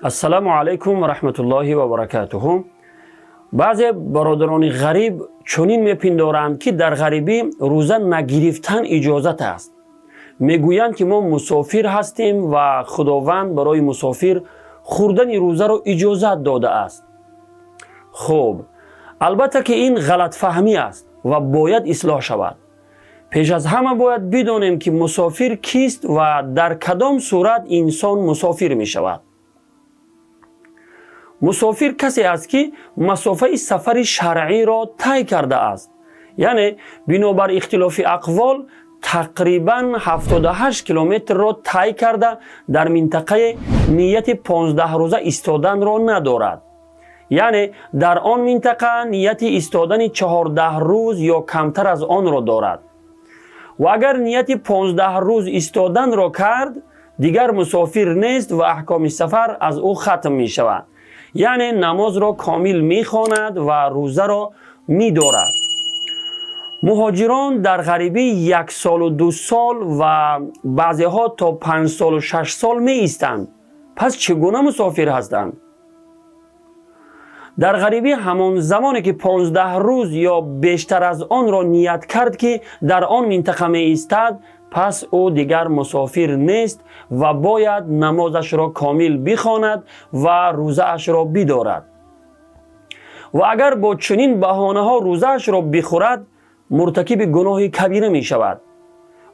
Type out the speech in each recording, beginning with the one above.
Ассалому алайкум ва раҳматуллоҳи ва баракатуҳу. Баъзе бародарони ғариб чунин мепиндоранд, ки дар ғарибӣ рӯза нагирифтан иҷозат аст. Мегӯянд, ки мо мусофир ҳастем ва Худованд барои мусофир хӯрдани рӯзаро иҷозат додааст. Хуб, албатта, ки ин ғалатфаҳмӣ аст ва бояд ислоҳ шавад. Пеш аз ҳама бояд бидонем, ки мусофир кист ва дар кадом сурат инсон мусофир мешавад. Мусофир касе аст, ки масофаи сафари шаръиро тай кардааст, яъне бинобар ихтилофи ақвол тақрибан 78 километрро тай карда, дар минтақае нияти 15 рӯза истоданро надорад, яъне дар он минтақа нияти истодани 14 рӯз ё камтар аз онро дорад. Ва агар нияти 15 рӯз истоданро кард, дигар мусофир нест ва аҳкоми сафар аз ӯ хатм мешавад, яъне намозро комил мехонад ва рӯзаро медорад. Муҳоҷирон дар ғарибӣ як солу 2 сол ва баъзеҳо то 5 солу 6 сол меистанд. Пас чӣ гуна мусофир ҳастанд? Дар ғарибӣ ҳамон замоне, ки 15 рӯз ё бештар аз онро ният кард, ки дар он минтақа меистад, пас ӯ дигар мусофир нест ва бояд намозашро комил бихонад ва рӯзаашро бидорад. Ва агар бо чунин баҳонаҳо рӯзаашро бихӯрад, муртакиби гуноҳи кабира мешавад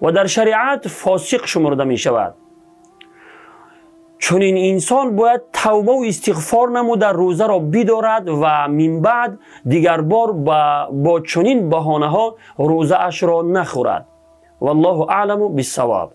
ва дар шариат фосиқ шумурда мешавад. Чунин инсон бояд тавбаву истиғфор намуда, рӯзаро бидорад ва минбаъд дигарбор бо чунин баҳонаҳо рӯзаашро нахӯрад. Валлоҳу аъламу биссавоб.